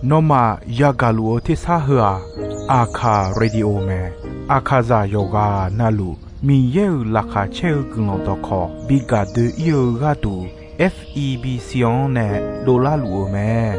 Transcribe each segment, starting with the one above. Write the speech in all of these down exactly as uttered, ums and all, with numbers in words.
Nawmaf yagaq luf-eu tersar heu-aq, Aqkaq Radio mae. Aqkaqzaq yawqghaq navluf Miqyaer-euq laqkhaq caer-eu guiqlanq dawqkawq bi gaq doe-ir-eu gharduq, F E B C-anr nae dovlar luf-eu mae.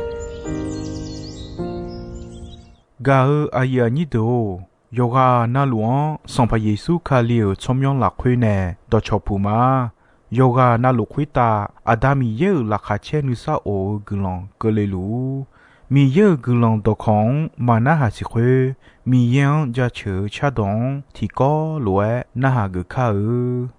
Gaq-eu aqyuif aqnyir deuq-or, yawqghaq navluf-anr Sanqpaq Yeqsur Kali-euq tsawrmyanr lafkhoer nae dawqcawq puq ma. Yawqghaq navluf khoertav Aqda Miqyaer-euq laqkhaq caer nuisar of-eu guiqlanq keuvle luf-ur. Miqyaer-euq guiqlanq dawqkawq-anr maqnarhaq siq khoer, Miqyaer-anr jaceuq-eu cardawq-anr tiqkawv lof-aer narhaq geuf kar-eu.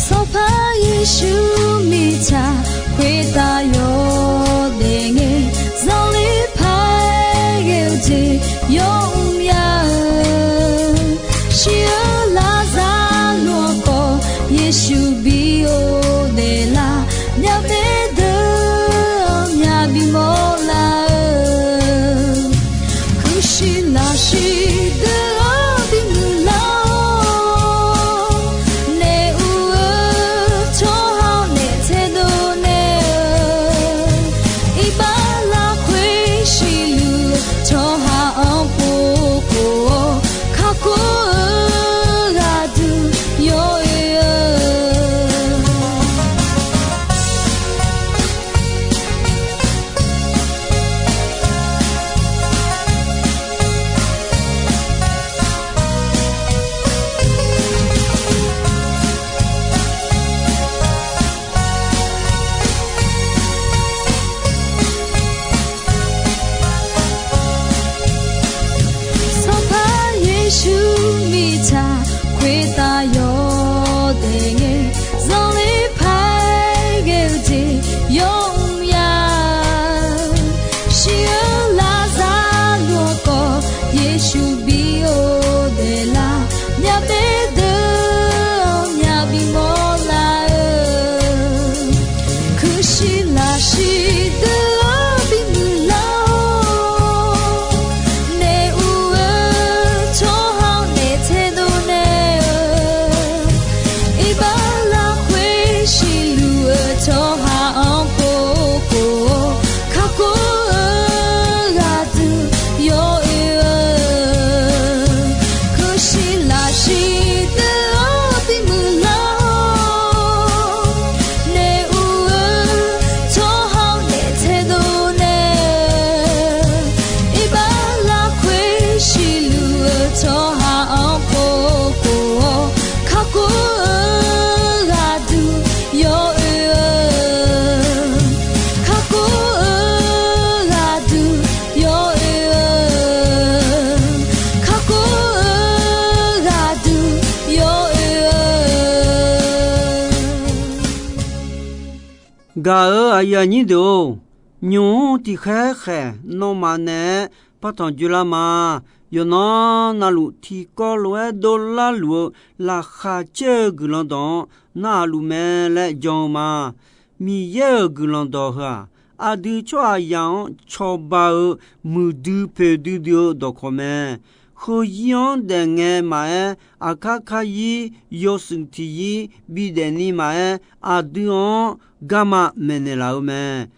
Sanqpaq Yeqsur mirtsaq khoertav yawdaef ngae, zanqler paq-aer ghae-eu jeq yawmr ya-eu, shir-eu Laqzaqloq-anr khawf Yeqsur bi ghofdaef lar, myavbaef deuq-anr myaq bimawr lar-eu, kuirshiq lafshiq deuq-anr bimuiq lar-awr, naef ur-eu tsawrhaq-anr naef taedov naeq-eu, iqbax lafkhoer siqluf-eu tsawrhaq-anr pov khof-awr, kakhof-eu ghaq duq yawoe-eu. Sanqpaq Yeqsur mirtsaq khoertav yawdaef ngae, zanqler paq-aer ghae-eu jeq yawmr ya-eu, shir-eu Laqzaqloq-anr khawf Yeqsur bi ghofdaef lar, myavbaef deuq-anr myaq bimawr lar-eu, kuirshiq lafshiq deuq-anr bimuiq lar-awr, naef ur-eu tsawrhaq-anr naef taedov naeq-eu, iqbax lafkhoer siqluf-eu tsawrhaq-anr pov khof-awr, kakhof-eu ghaq duq yawoe-eu, kuirshiq lafshiq deuq-anr bimuiq lar-awr, naef ur-eu tsawrhaq-anr naef taedov naeq-eu, iqbax lafkhoer siqluf-eu tsawrhaq-anr pov khof-awr, kakhof-eu ghaq duq yawoe-eu, kakhof-eu ghaq duq yawoe-eu, kakhof-eu ghaq duq yawoe-eu. Gaq-eu aqyuif aqnyir deuq-or, nymq-mr tiqkhaer khaeq nawmaf naeq-aer partanq dzoerlar ma. Yawqnan navluf tiqkawv lof-aer dovlar luf-eu laqkhaq caer-eu guiqlanq dawq-anr narhaq luf mae laer jan-eu ma. Miqyaer-euq guiqlanq dawq heu-aq, aqdui tsawrhaqzaq-anr cawba-eu muiqdui poeqdui dui-eu dawqkawq mae. Heuzir-anr daef ngae maqaer, aqkar karzir yawshuif tiqzir bidaef ni maqaer, aqdui-anr garma maeqnaeq laf-eu mae.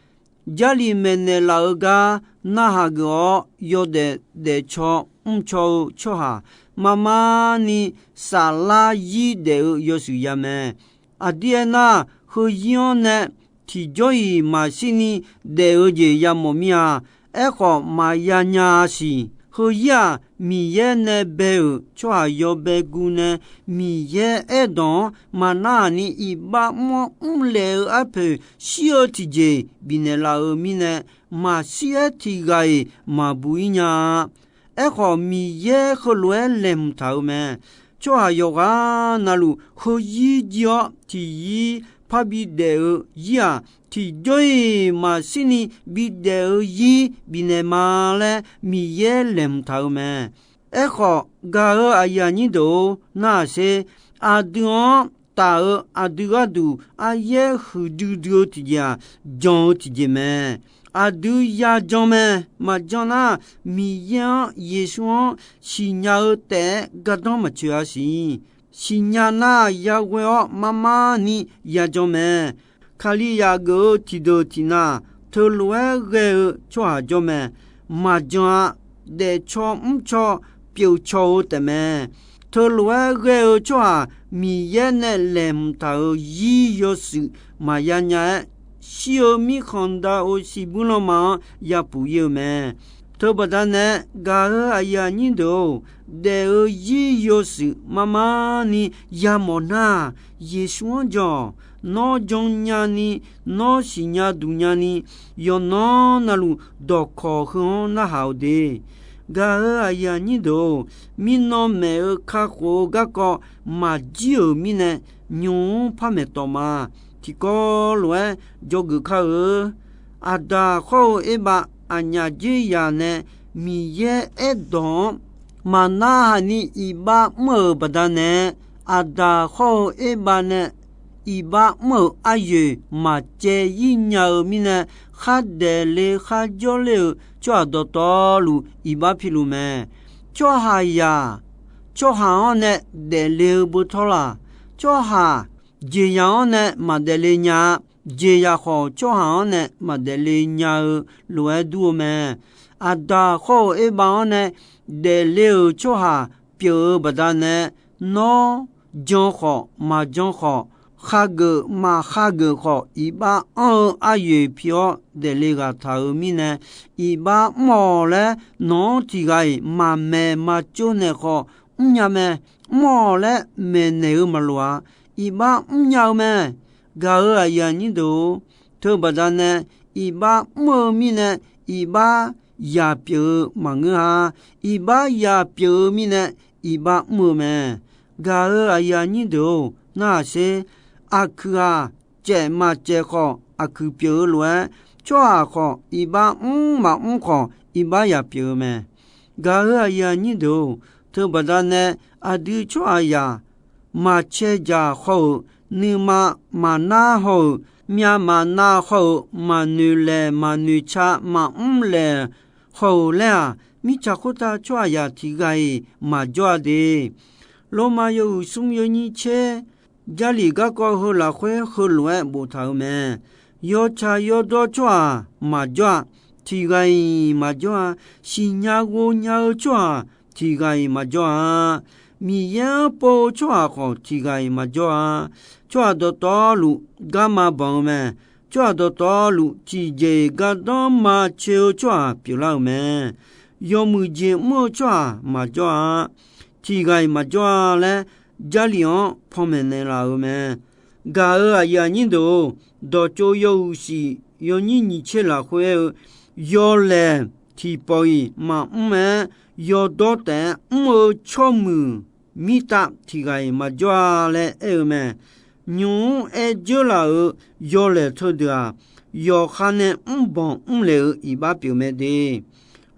Jarlif maeqnaeq laf-eu gar narhaq geuf-awr, yawdaef daefcaw mrcaw-eu tsawrhaq marmar ni saflar zir daef-eu yawshuif ya mae. Aqdir aernar, heuzir-anr nae tiqjawr-iq maqshir ni daef-eu jeq yamawf mir-a. Aerkhawf, maqya nya-a siq. Heuzir-aq, Miqyaer nae bae-euq tsawrhaq yawbae gu nae Miqyaer aerdawq-anr maqnar-aq ni iqbax mr-awr mrlaeq-eu arpoeq shir-eu tiqjeq bifnaeq laf-eu mirnae, maqshir-aer tiqghaq-iq maqbuq-ir nya-a. Aerkhawf, Miqyaer heulof-aer laeqhmq taq-eu mae. Tsawrhaq yawqghaq navluf heuzir jir-awr tiqzir parbi daef-eu zir-aq, tiqjawr-iq maqshirni bidaef-eu zir bifnaeq ma laer Miqyaer laeqhmq taq-eu mae. Aerkhawf, gaq-euq aqyuif aqnyir deuq-or, narhaq sher. Aqdui-anr taf-eu aqdui gharduq aryaer huiqdui dui-eu tiqjeq-aq, jan-eu tiqjeq mae. Aqdui yajan mae. Maqjan nar, Miqyaer-anr, Yeqsur-anr siqnya-eu taef-aer gardanr maqcoeq-a siq. Siqnya nar, yaghoe-awr marmarni yajan mae. Kalizaq geuf-eu tiqdeuq tiqnav, teulof-aer ghae-eu tsawrhaq jawr mae. Maqjan-a. Daefcaw mrcaw pyeufcaw-eu taefmae. Teulof-aer ghae-eu tsawrhaq Miqyaer nae laeqhmq taq-euq zir yawshuif maqya nya-aer, shir-eu mirkhanq dav-eu siqbuir lanma-anr yapuq ir-eu mae. Teubaqda nae, gaq-euq aqyuif aqnyir deuq-or, daef-eu zir yawshuif marmarni yamawf nar, Yeqsur-anr jan-awq. Nawr jannya ni, nawr siqnya duq nya ni, yawqnan navluf dawqkawq heu-anr narhaq-eu de. Gaq-euq aqyuif aqnyir deuq-or, mirnan maeq-eu kakhof-eu garkawv maqjir-euq mirnae, nymq-mr par maeqtawf ma. Tiqkawv lof-aer dzawgeuf kar-eu. Aqdaq khawr-eu Erbav aqnyaf dzoerzaq nae Miqyaer aerdawq-anr maqnarhaq ni iqbax mr-euq baqdanae, Aqdaq khawr-eu Erbav nae iqbax mr-euq aryoeq maqcaev ir nya-eu mirnae, khar daefle khar jawrler-eu tsawrhaq dawqtawvluf iqbax piluf mae. Tsawrhaqzaq, tsawrhaq-anr nae daefle-eu beutawr laq. Tsawrhaq jeqzaq-anr nae maqdaefle nya-a. Jeqzaq khawf, tsawrhaq-anr nae maqdaefle nya-eu lof-aer dur-eu mae. Aqdaq khawr-eu Erbav-anr nae daefle-euq tsawrhaq pyeuf-eu baqdanae, nawr jan khawf maqjan khawf, khageuf maqkhageuf khawf, iqbax anr-eu aryoeq pi-awr daefle ghaq taq-euq mirnae, iqbax mr-awq laer nawq-anr tiq ghaq-iq maqmaeq maqtsov naeq khawf, mrnya mae. Mr-awq laer maeqnaeq-eu maqloq-a. Iqbax mrnya-eu mae. Gaq-euq aqyuif aqnyir deuq-or, teubaqda nae iqbax mr-eu mirnae iqbax yaq pyeuf-eu maqngeur-a. Iqbax yaq pyeuf-eu mirnae iqbax mr-eu mae. Gaq-euq aqyuif aqnyir deuq-or, narhaq sher. Aqkuiq-aq, caef maqcaef khawf aqkuiq pyeuf-eu lof-aer, tsawrhaq khawf iqbax mr maqmr khawf iqbax yaq pyeuf-eu mae. Gaq-euq aqyuif aqnyir deuq-or, teubaqda nae aqdui tsawrhaqzaq maqcae dzaq haw-euq, nuima maqnar haw-euq, myav maqnav haw-euq, maqnoeq laeq maqnoeq ca maqmr laeq haw-euq laer-aq, mirtsaq khoertav tsawrhaqzaq tiq ghaq-iq maqjawr-a de. Lormav yawhuiq smr yawnyir tser, Jarlif garkawv heu lafkhoer heulof-aer boftaq-euq mae. Yawtsaq yawdawr tsawrhaq maqjawr-a. Tiq ghaq-iq maqjawr-a. Siqnya ghovnya-eu tsawrhaq tiq ghaq-iq maqjawr-a. Miqyaer-anr pov-eu tsawrhaq khawf tiq ghaq-iq maqjawr-a. Tsawrhaq dawqtawvluf garma banq-eu mae. Tsawrhaq dawqtawvluf tiqjeq-iq gardanr maqcoe-eu tsawrhaq pyeuflar-euq mae. Yawmuiq jeq mr-eu tsawrhaq maqjawr-a. Tiq ghaq-iq maqjawr-a laer, Jarlif-anr panmaeq naeqlaf-euq mae. Gaq-euq aqyuif aqnyir deuq-or, dawqtsov yawhuiq shif yawnyir nyiq tser lafkhoer aer-eu, yawlaeq tiqpawf-iq maqmr-aer, yawdawr taef-aer mr-eu tsawrmuiq mirtav tiq ghaq-iq maqjawr-a laer aer-eu mae. Nymq-mr aer dzeurlaf-euq yawlaeq teudeuq-aq, yawqha nae mrbanq mrlaeq-eu iqbax pyeuf mae de.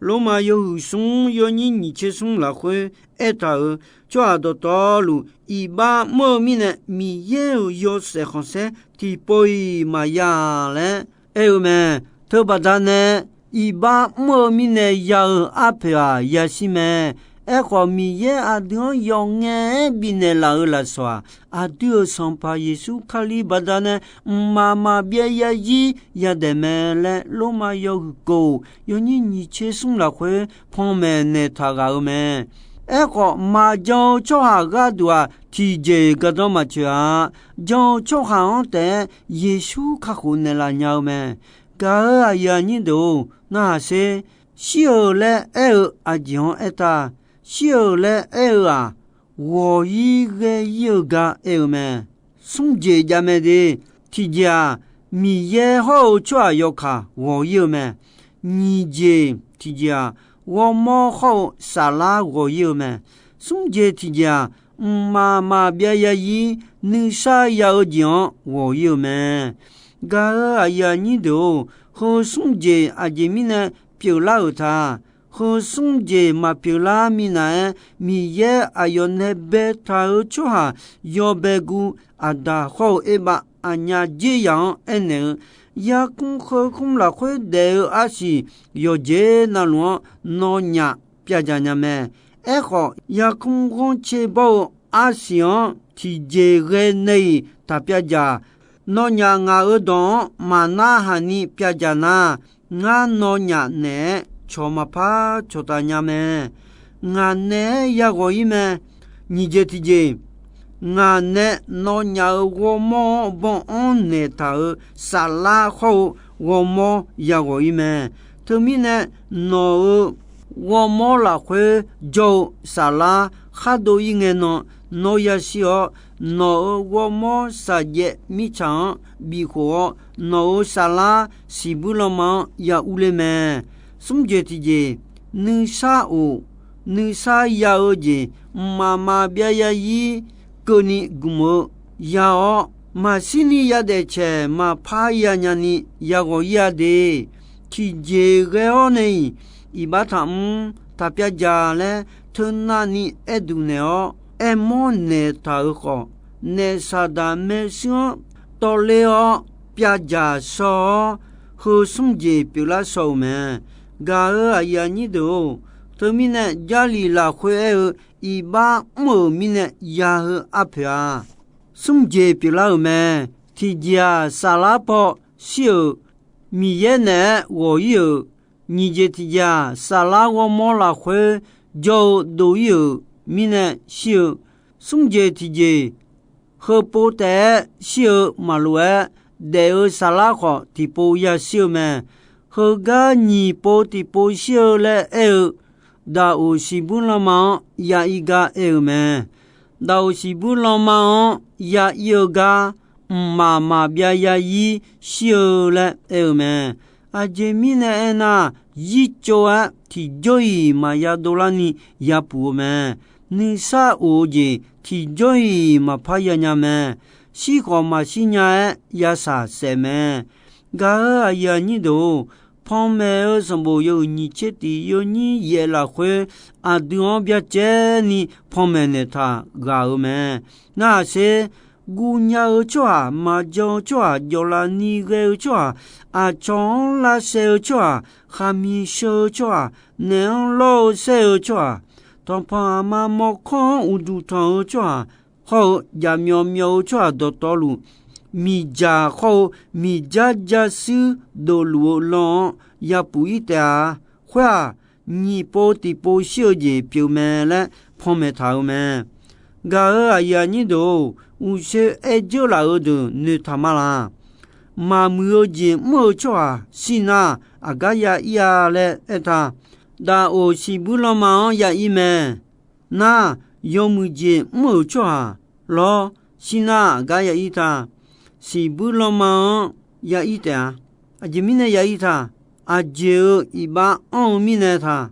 Lormav yawhuiq smr yawnyir nyiq tser smr lafkhoer aertaq-euq, tsawrhaq dawqtawvluf iqbax mr-eu mirnae, Miqyaer-euq yawshaef khanqsaer tiqpov-iq maqya laer aer-eu mae. Teubaqda nae, iqbax mr-eu mirnae ya-eu arpoeq-aq yashir mae. Aerkhawf, Miqyaer aqdui-anr yawf ngae-aer bifnaeq laf-euq lafsawq-aq, aqdui-euq Sanqpaq Yeqsur Kali baqdanae mqmaq maqbyav yarzir yadaef mae laer, Lormav yawhuiq kof yawnyir nyiq tser smr lafkhoer panmaeq naeqtaq ghaq-eu mae. Aerkhawf, maqjan-eu tsawrhaq gharduq-aq, tiqjeq-iq gardanr maqtsoeq-a. Jan-eu tsawrhaq-anr taef-aer Yeqsur kakhof naeqlaf nya-eu mae. Gaq-euq aqyuif aqnyir deuq-or, narhaq sher. Shir-euq laer aer-eu aqjeq-anr aertaq. Shir-euq laer aer-eu-aq, ghawq-ir ghae-ir-eu gar aer-eu mae. Smr jeq jav mae de. Tiqjeq-aq, Miqyaer hawr-eu tsawrhaq yawkaq ghawq-ir-eu mae. Nyiq jeq tiqjeq-aq, ghawrmawr hawr-eu saflar ghawq-ir-eu mae. Smr jeq tiqjeq-aq, mqmaq maqbyav ya ir nuisar ya-eu jeq-anr ghawq ir-eu mae. Gaq-euq aqyuif aqnyir deuq-or, heu smr jeq aqjeq mirnae pyeuflar-euq ta. Heu smr jeq maqpyeuflar minav-aer, Miqyaer aqyawf nae baetaq-eu tsawrhaq yawbae guv Aqdaq hawr-eu Erbav aqnyaf dzer yaq-anr aernaeq-eu, Yarkmr heu kmr lafkhoer daef-eu arsiq yawqjeq navluf-anr nawnyaf pyavdzaq nya mae. Aerkhawf, yarkmr ghanrcae bawr-eu arsiq-anr tiqjeq ghae nae-iq taq pyavdzaq. Nawnyaf ngaq-euq dawq-anr maqnarhaq ni pyavdzaq nar, ngar nawnyaf naeq-aer cawq maqpar cawqtaf nya mae. Ngaq naeq-aer yaghawq ir mae. Nyiq jeq tiqjeq, ngaq nae nawnyaf-euq ghawrmawr-anr banr-anr naeqtaq-euq saflar hawr-eu ghawrmawr yaghawq ir mae. Teumirnae, nawq-euq ghawrmawr lafkhoer jawr-eu saflar khar dov ir ngae nan, nawr yashir-awr, nawq-euq ghawrmawr saqjaev mirtsaq-anr bifkhof-awr, nawq-euq saflar siqbuir lanma-anr ya urler mae. Smr jeq tiqjeq, nuisar of, nuisar ya-eu jeq mqmaq maqbyav ya ir keuvni gmq-eu ya-awr, maqshir ni yadaefcaeq maqpar yanya ni yaghawq ir-a de. Tiqjeq ghae-awr nae-iq, iqbax taqmr, taq pyavdzaq laer teunavni aerduq naeq-awr, aermawr naeqtaq-euq khawf, naef saqdaq maershuir-anr tawvler-awr pyavdzaq shaw-awr, heu smr jeq pyeuflar shaw-euq mae. Gaq-euq aqyuif aqnyir deuq-or, teumirnae Jarlif lafkhoer aer-eu iqbax mr-euq mirnae ya-eu arpoeq-a. Smr jeq pyeuflar-euq mae. Tiqjeq-aq, saflar paw shir-euq, Miqyaer naeq-aer ghawq ir-euq. Nyiq jeq tiqjeq-aq, saflar ghawrmawr lafkhoer jawr-eu dov ir-euq mirnae shir-eu. Smr jeq tiqjeq, heupov taef-aer shir-eu maqlof-aer, daef-eu saflar khawf tiqpov yashir-eu mae. Heugar nyiq pov tiqpov shir-eu laer aer-eu, daqoq siqbuir lanma-anr ya ir gar aer-eu mae. Daqoq siqbuir lanma-anr ya ir-eu gar, mqmaq maqbyav ya ir shir-eu laer aer-eu mae. Aqjeq mirnae aernar, zircov-aer tiqjawr-iq maqya dovlarni yapuq-eu mae. Nuisar of-eu jeq tiqjawr-iq maqpar yanya mae. Shir khawf maqshir nya-aer yashaq saef mae. Gaq-euq aqyuif aqnyir deuq-or, panmaeq-eu sanqbof yawhuiq nyiq tser tiq yawnyir yaef lafkhoer, aqdui-anr byacaevni panmaeq naeqtaq ghaq-euq mae. Narhaq sher, guvnya-eu tsawrhaq, maqjan-eu tsawrhaq, jawqlaf ni ghae-eu tsawrhaq, aqcawq-anr lavsaev-eu tsawrhaq, khaqmiq sheu-eu tsawrhaq, naeq-anr lawr-eu saer-eu tsawrhaq, tanqpanq aqma mawrkawr-anr uqduq tanq-eu tsawrhaq, hawr-eu jaqmyawf myawf-eu tsawrhaq dawqtawvluf, miqdzaq hawr-eu miqdzar dzarshuir dofluf-eu lan-anr yapuq ir taef-a. Khoer-aq, nyiq pov tiqpov shir-eu jeq pyeuf mae laer panmaeq taq-euq mae. Gaq-euq aqyuif aqnyir deuq-or, uqshoe aer dzeur laf-eu deuq noeqtaq ma laq. Maqmuiq-eu jeq mr-eu tsawrhaq shir nar, aqgar ya ir-a laer aertaq. Daqoq siqbuir lanma-anr ya ir mae. Nar, yawmuiq jeq mr-euq tsawrhaq lawr, shir nar aqgar ya ir ta. Siqbuir lanma-anr ya ir taef-a. Aqjeq mirnae ya ir ta. Aqjeq-euq iqbax anr-eu mirnae ta.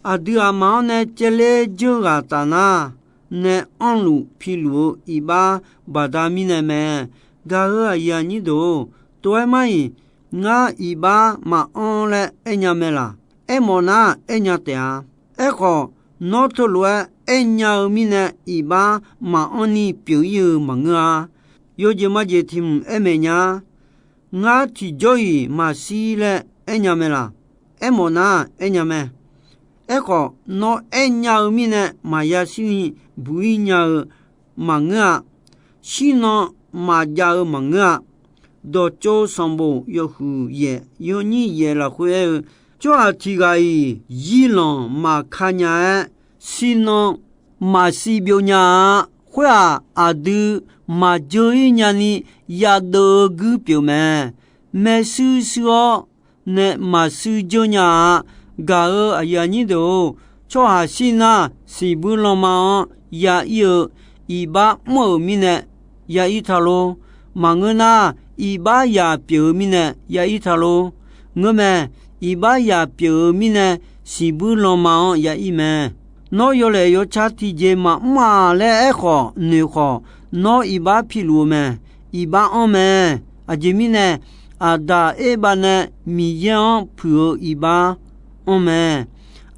Aqdui aqmaf-anr nae caevler dzeur ghaq taf nar, nae anrluf piluf-eu iqbax baqda mirnae mae. Gaq-euq aqyuif aqnyir deuq-or, tov-aer mar-iq, ngar iqbax maqanr laer aernya mae laq. Aermawf nar aernya taef-a. Aerkhawf, nawr teulof-aer aernya-eu mirnae iqbax maqanr ni pyeuf ir-eu maqngeur-a. Yawjeq majeq tiq hmq aer maeq nya-a. Ngar tiqjawr-iq maqshir laer aernya mae laq. Aermawf nar aernya mae. Aerkhawf, nawr aernya-eu mirnae maqya shirni buq ir nya-eu maqngeur-a. Shirnan maqjav-eu maqngeur-a. Dawqtsov sanqbof yawhuiq yaef yawnyir yaef lafkhoer aer-eu, tsawrhaq tiq ghaq-iq zirlanq maqka nya-aer, shirnan maqsiv byov nya-a. Khoer-aq, aqdui maqjeur ir nyani yadeuv-eu guir pyeuf mae. Maershuir shuir-awr nae maqshuir dzeur nya-a. Gaq-euq aqyuif aqnyir deuq-or, tsawrhaq shir nar siqbuir lanma-anr ya ir-eu iqbax mr-euq mirnae ya ir ta lor. Maqngeur nar, iqbax yaq pyeuf-eu mirnae ya ir ta lor. Ngeurmae, iqbax yaq pyeuf-eu mirnae siqbuir lanma-anr ya ir mae. Nawr yawlaeq yawca tiqjeq maqmr-a laer aerkhawf noeq khawf, nawr iqbax piluf-eu mae. Iqbax anr mae. Aqjeq mirnae, Aqdaq Erbav nae Miqyaer-anr puiq-eu iqbax anr mae.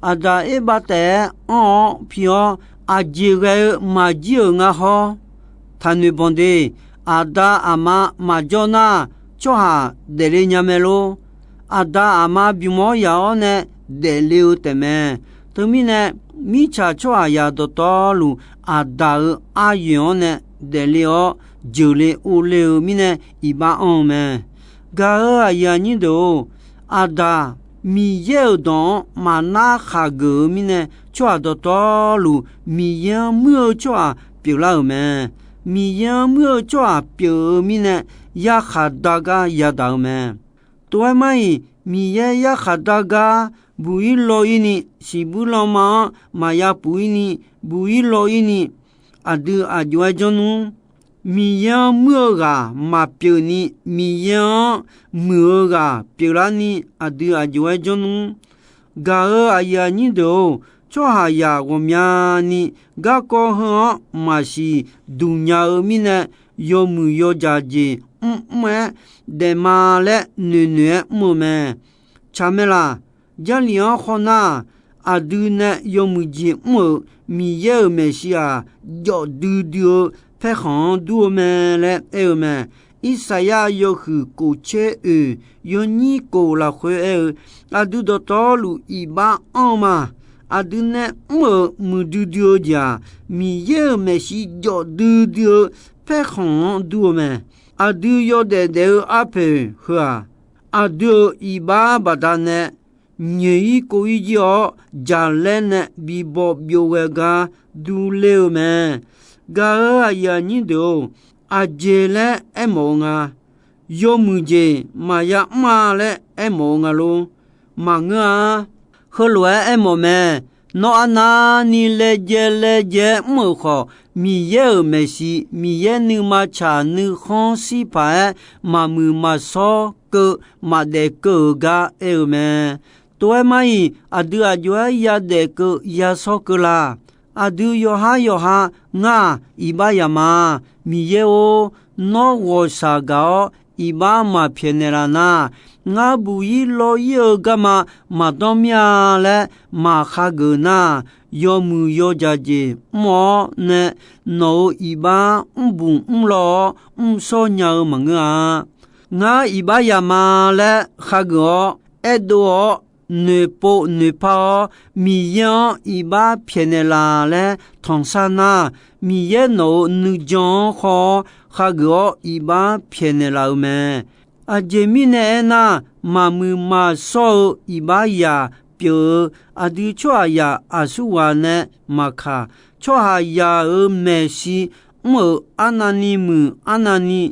Aqdaq Erbav taef-aer anr-awr pi-awr, aqjeq ghae-eu maqjir-euq ngar hawr, taqnoeq banq de. Aqda aqma maqjawr nar, tsawrhaq daefle nya mae lor. Aqda aqma bymq-awr yaq-awr nae daefle-eu taefmae. Teumirnae, mirtsaq tsawrhaqzaq dawqtawvluf, Aqdaq-euq aryoeq-anr nae daefle-awr, jeuqle ovle-eu mirnae iqbax anr-eu mae. Gaq-euq aqyuif aqnyir deuq-or, Aqdaq Miqyaer-euq dawq-anr maqnar khaqgeuf-eu mirnae, tsawrhaq dawqtawvluf Miqyaer-anr muir-eu tsawrhaq pyeuflar-euq mae. Miqyaer-anr muir-eu tsawrhaq pyeuf-eu mirnae, yarkhaq dar gar yadaq-eu mae. Tov-aer mar-iq, Miqyaer yarkhaq dar gar buq-ir law-ir ni, siqbuir lanma-anr maqya puq-ir ni, buq-ir law-ir ni, aqdui aq jov-aer janr nmr. Miqyaer-anr muir-eu ghaq maqpyeuf ni, Miqyaer-anr muiq-eu ghaq pyeuflar ni, aqdui aq jov-aer janr nmr. Gaq-euq aqyuif aqnyir deuq-or, tsawrhaqzaq ghawqmyani garkawv heu-anr maqsiq duq nya-eu mirnae, yawmuiq yawdzaq jeq mrmr-aer daefma laer noeqnoeq-aer mr-eu mae. Tsaq mae laq, Jarlif-anr khawf nar, aqdui nae yawmuiq jeq mr-euq Miqyaer-euq maeqshi-aq, jawf duidui-eu paerkhanq-anr dur-eu mae laer aer-eu mae. Irsaqyar yawhuiq kof tser oeq yawnyir kof lafkhoer aer-eu, aqdui dawqtawvluf iqbax anr-eu ma. Aqdui nae mr-euq muiqdui dui-eu jeq-aq, Miqyaer-euq maeqshi jawf duidui-eu paerkhanq-anr dur-eu mae. Aqdui yawdaef daef-eu arpoeq heu-aq, aqdui-euq iqbax baqdanae nyoeq-ir kov-ir jir-awr, jaqlaer nae bi baw byov ghae gar durler-eu mae. Gaq-euq aqyuif aqnyir deuq-or, aqjeq laer aermawf-eu nga. Yawmuiq jeq maqya mr-a laer aermawf-eu nga lor. Maqngeur-a. Heulof-aer aermawf mae. Nawr arnavni laejae laejae-aer mr-euq khawf, Miqyaer-euq maeqshi, Miqyaer nuima tsaq nuikhanr shir paq-aer maqmuiq maqshawr keuv maqdaef keuv-euq gar aer-eu mae. Tov-aer mar-iq, aqdui aq jov-aer yadaef keuv yashawr keuv la. Aqdui yawqhar yawqha, ngar-aq iqbax yamq-a. Miqyaer-or, nawr ghawqshaq gaq-awr iqbax maqpyaeqnaeq laf nar, ngar buq-ir law-ir-eu garma maqdawr mir-a laer maqkhageuf nar, yawmuiq yawdzaq jeq mr-awr nae nawq-euq iqbax mrbuq mrlaw-awr mrshawr nya-eu maqngeur-a. Ngar iqbax yamq-a laer khageuf-awr aerdov-awr noeqpov noeqpar-awr, Miqyaer-anr iqbax pyaeqnaeq laf laer tanqsar nar, Miqyaer nawq-euq nuijan-anr haw-awr khageuf-awr iqbax pyaeqnaeq laf-eu mae. Aqjeq mirnae aernar, maqmuiq maqshawr-eu iqbax yaq pyeuf-eu aqdui tsawrhaqzaq aqsurghaq nae maqkaq, tsawrhaqzaq-euq maeqshi mr-euq arnavni muiq arnavni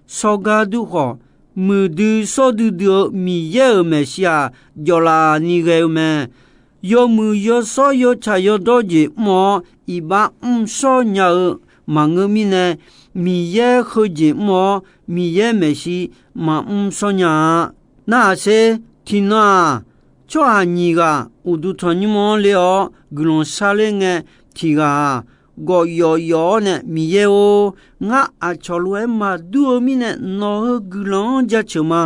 shawr gar dur khawf, muiqdui shawr duidui-eu Miqyaer-euq maeqshi-aq, jawflaf ni ghae-eu mae. Yawmuiq yawshawr yawtsaq yawdawr jeq mr-awr iqbax mrshawr nya-eu maqngeur mirnae, Miqyaer heujeq mr-awr Miqyaer maeqshi maqmr shawr nya-a. Narhaq sher, tiqnan-aq, tsawrhaq nyiq ghaq uqduq tanqnymr-anr ler-awr guiqlanq sharler ngae, tiq ghaq-aq, gawf yawf yawf-awr nae, Miqyaer-or, ngar aqcawq lof-aer maqdur-eu mirnae nawq-euq guiqlanq-anr jaceuq ma.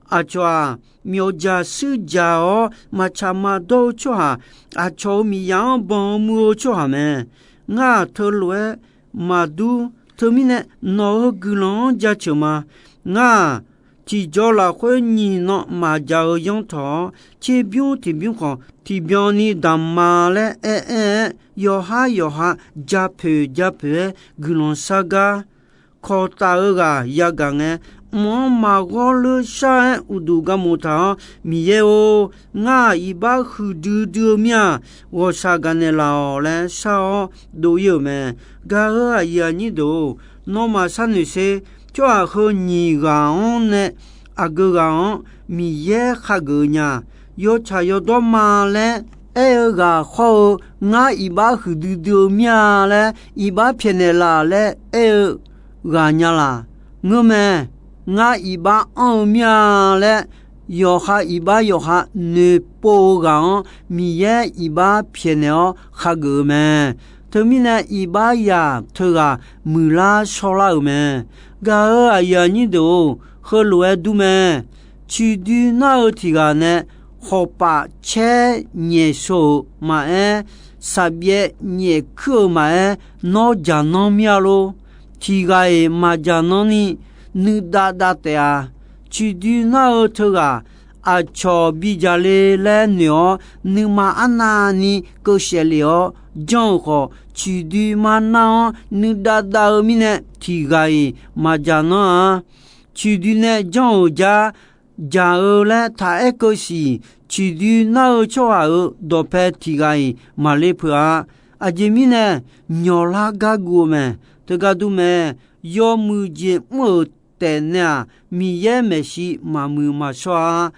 Aqcawq-aq, myawfjaq shuir jaq-awr maqtsaq maqdawr-eu tsawrhaq, aqcawq-euq miqyaq-anr banq-eu muiq-eu tsawrhaq mae. Ngar-aq, teulof-aer maqdur. Teumirnae nawq-euq guiqlanq-anr jaceuq ma. Ngar-aq, tiqjaw lafkhoer nyiq nan maqjaq-eu yanr tawq-awr, tserbymr tiqbymr khawf tiqbyan ni damq ma laer aer aer-aer, yawqhar yawqha japoeq japoeq-aer guiqlanq shar gar kawq taf-eu ghaq yagaq ngae, mq-anr maqghawr leur shar-aer uqduq garmoq taq-awr, Miqyaer-or, ngar-aq iqbax huiqdui dui-eu mir-aq, ghawqshaq gaqnaeq laf-awq laer shar-awr dov-ir-euq mae. Gaq-euq aqyuif aqnyir deuq-or, nawmaf sharnoeq sher. Tsawrhaq heu nyiq ghaq-anr nae aqgeu ghaq-anr Miqyaer khageuf nya. Yawtsaq yawdawr ma laer aer-eu ghaq hawr-eu, ngar iqbax huiqdui dui-eu mir-a laer, iqbax pyaeqnaeq laf laer aer-eu ghaq nya laq? Ngeurmae. Ngar iqbax anr-eu mir-a laer yawqha iqbax yawqha noeqpov-eu ghaq-anr Miqyaer iqbax pyaeqnaeq-awr khageuf-eu mae. Teumirnae, iqbax zaq teughaq muiqlar shawrlar-euq mae. Gaq-euq aqyuif aqnyir deuq-or, heulof-aer dur mae. Ciqdui nar-eu tiq ghaq nae khawqpaf caer nyaef shaw-euq maqaer, saqbyaev nyaef kuir-eu maqaer, nawr jaqnanr mir-a lor. Tiq ghaq-iq maqjaqnanr ni nuidav dav taef-a. Ciqdui nar-eu teughaq aqcawq bi jaqle laer noeq-awr, nuima arnavni keuv saef lef-awr janr-euq khawf, ciqdui mar nar-anr nuidav dav-eu mirnae tiq ghaq-iq maqjaqnanr-a. Ciqdui nae janr-euq jar jaq-eu laer taq aer keuv siq. Ciqdui nar-eu tsawrhaq-euq dawqpae tiq ghaq-iq maqle peuq-a. Aqjeq mirnae, nyawqlar gar guv-eu mae. Teugar dur mae. Yawmuiq jeq mr-euq taef nae-aq, Miqyaer maeqshi maqmuiq maqshawr-a.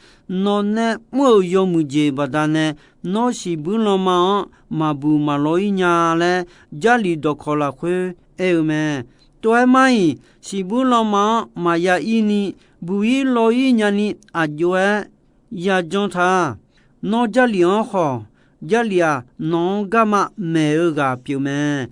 Nawq nae mr-euq yawmuiq jeq baqdanae, nawr siqbuir lanma-anr maqbuq maqlaw-ir nya laer, Jarlif dawqkawq lafkhoer aer-eu mae. Tov-aer mar-iq, siqbuir lanma-anr maqya ir ni, buq-ir law-ir nyani aq jov-aer yajan ta. Nawr Jarlif-anr khawf, Jarlif-aq nawq-anr garma maeq-eu ghaq pyeuf mae.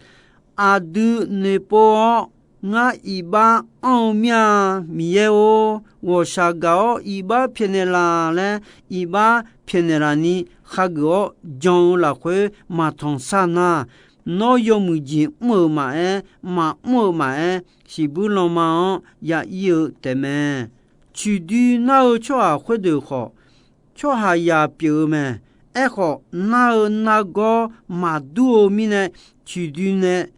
Aqdui noeqpov-awr, ngar iqbax anr-eu mir-a. Miqyaer-or, ghawqshaq gaq-awr iqbax pyaeqnaeq laf laer, iqbax pyaeqnaeq laf ni khageuf-awr jan-eu lafkhoer maqtanq sar nar, nawr yawmuiq jeq mr-euq maqaer, maqmr-eu maqaer, siqbuir lanma-anr ya ir-eu taefmae. Ciqdui nar-eu tsawrhaq khoerdeuq khawf, tsawrhaqzaq pyeuf-eu mae. Aerkhawf, nar-eu nargawr maqdur-eu mirnae, ciqdui nae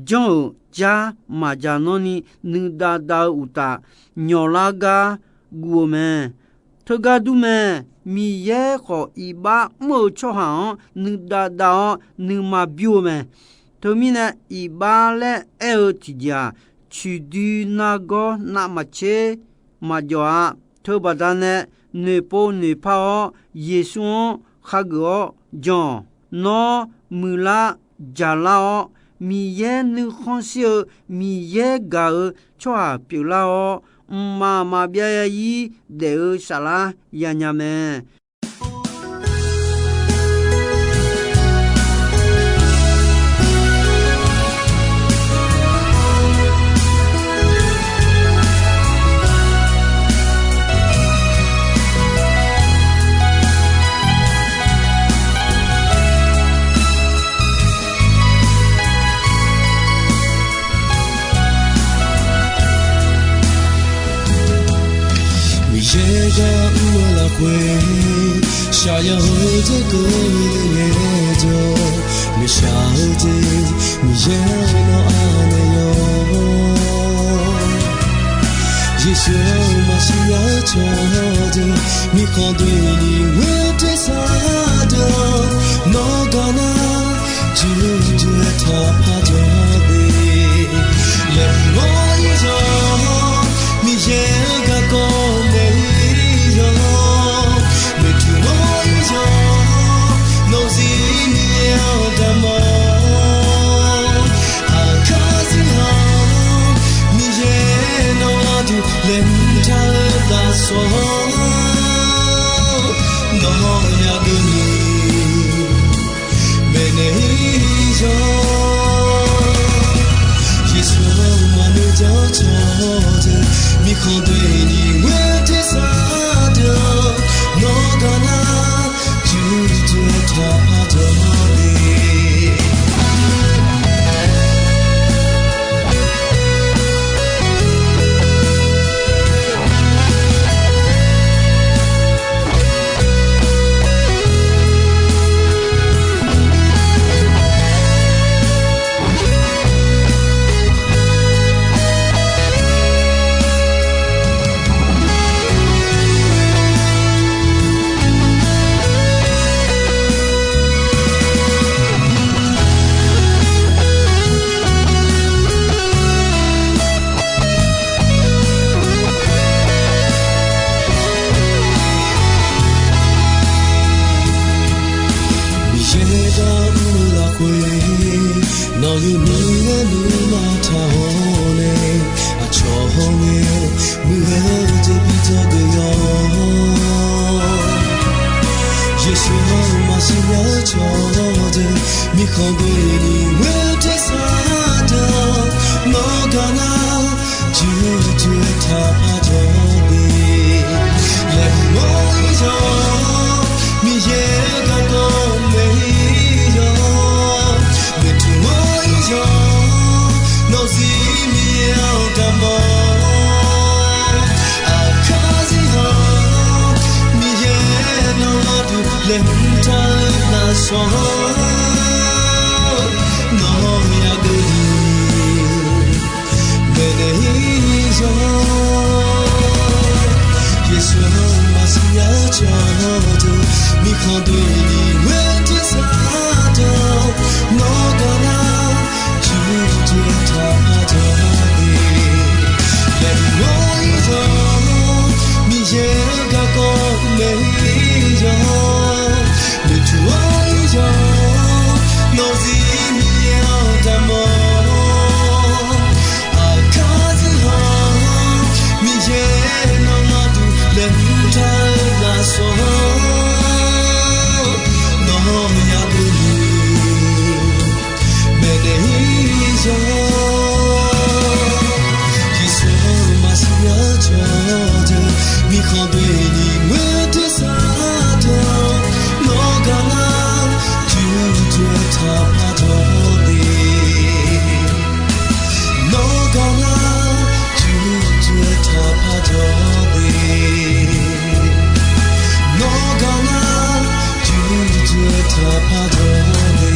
janr-euq jar maqjaqnanr ni nuidav dav-eu uqtaf, nyawqlar gar guv-eu mae. Teugar dur mae. Miqyaer khawf, iqbax mr-eu tsawrhaq-anr nuidav dav-awr nuima bymr-eu mae. Teumirnae, iqbax laer aer-eu tiqjeq-aq, ciqdui nargawr navmaqtser maqjawf-a. Teubaqda nae noeqpov noeqpar-awr, Yeqsur-anr khageuf-awr jan-awq. Nawr muiqlar jaqlar-awr, Miqyaer nuikhanr shir-eu Miqyaer gaq-eu tsawrhaq pyeuflar-awr, mqmaq maqbyav ir daef-eu saflar yanya mae. Miqyaer gar mr-eu lafkhoer, shaqyaq-eu dzer keuvle ngaejawr, maeqshaq-eu dzer Miqyaer nawr anaeq yawr. Yeqsur-anr maqsiq lar cawq deuq, mirkhanq doeni ghoer tersar deuq-anr, nawr gar nar, jir jir-aer taq par jawr de. Laeqhmq-awr ir yawq, Miqyaer-anr garkawv naeq-ir yawq, noeqtmq-awr ir yawq, nawq-eu zir Miqyaer-anr damq-awr. Aqkar zir ghaq-anr Miqyaer nawr aqdui laeqhmq tar-eu lafsawq-anr, nawq-anr yagaq ni maeqnaeq-ir yawq. Yeqsur-anr maqnoeq jar cawq deuq, mirkhanq doeni ghoer tersar deuq-anr, nawr gar nar, jir jir-aer taq par jawr de. Miqyaer gar mr-eu lafkhoer, nawq-euq nuima-anr nuima taq-awr nae, aqcawq hawr ngae muiq-eu jeq bi dzawgeuf yawq. Siqnya cawqdeuq mirkhanq doeni ngoer tersar deuq-awr, nawr gaq nar juqjuq taqpaq jawr de. Laeqhmq-awr ir yawq, Miqyaer garkawv maeq-ir yawq, noeqtmq-awr ir yawq, nawq zir Miqyaer-anr gaq mawf. Aqkar zir haq, Miqyaer nawq gharduq laeqhmq taq-eu lafsawq-anr, nawq-anr yageuq ni maeqnaeq-ir yawq. Yeqsur-anr maqsiq nya cawqdeuq, mirkhanq doeni ngoer tersar deuq-awr, nawr gaq nar juqjuq taqpaq jawr de. Laeqhmq-awr ir yawq, Miqyaer-anr garkawv maeq-ir yawq, noeqtmq-awr ir yawq, nawq zir Miqyaer-anr gaq mawf. Aqkar zir haq, Miqyaer nawq gharduq laeqhmq taq-eu lafsawq-anr, nawq-anr yageuq ni maeqnaeq-ir yawq. Yeqsur-anr maqsiq nya cawqdeuq, mirkhanq doeni ngoer tersar deuq-awr, nawr gaq nar juqjuq taqpaq jawr de. Nawr gaq nar juqjuq taqpaq jawr de. Nawr gaq nar juqjuq taqpaq jawr de.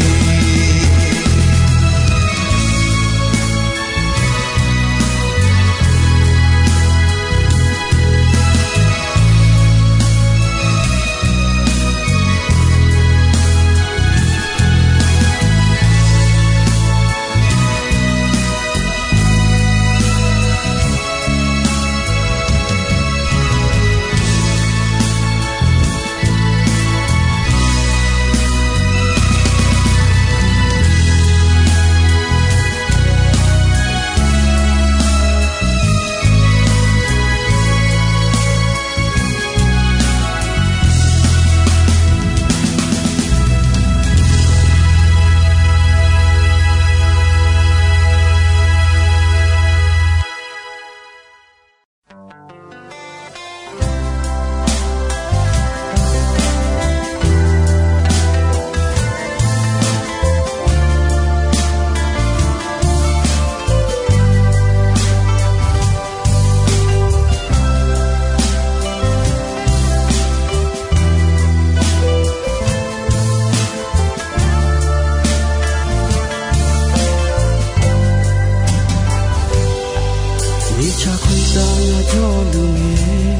Mirtsaq khoertav ngaq jawrluf ngae,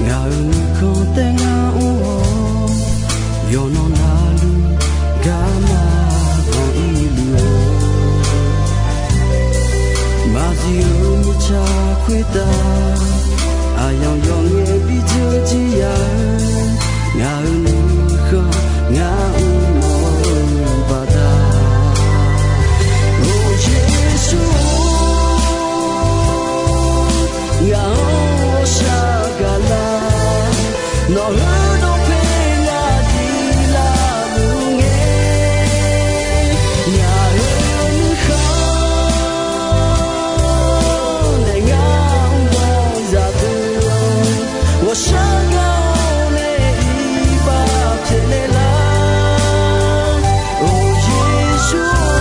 ngaq-euq nuikhanr taef ngar mr-awr, yawqnan navluf garma banq-ir luf-eu maqzif-eu mirtsaq khoertav, aqyawf yawf ngae bi dzeur jir ya-eu, ngaq-euq nuikhanr ngar mr mawf-eu baqda. Or Yeqsur-or, ngaq-anr ghawqshaq gaqlar, nawq-euq dawqpae ngaq diq laf luf ngae, ngaq-euq nuikhanr nae ngar mr mawf zaqdeuq-awr, ghawqshaq gaq-awr nae iqbax pyaeqnaeq lar. Or Yeqsur-or,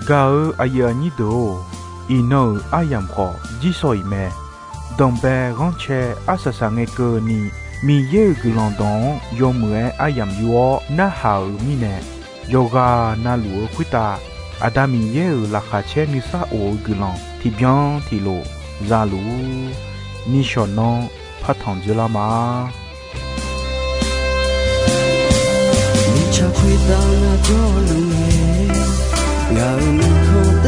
gaq-eu aqyuif aqnyir deuq-or, iqnan-euq aryamq khawf jirsawq iq mae. Danqbae ghanrcae arsaq saq ngae keuvni, Miqyaer-euq guiqlanq dawq-anr yawmuiq-aer aryamq yur-awr narhaq-euq mirnae, yawqghaq navluf-eu khoertav Aqda Miqyaer-euq laqkhaq caer nuisar of-eu guiqlanq tiqbyan tiqlof zaluf-ur. Nishawq nanr partanq dzeurlar ma. Mirtsaq khoertav ngar jawrluf ngae, ngaq-euq nuikhanr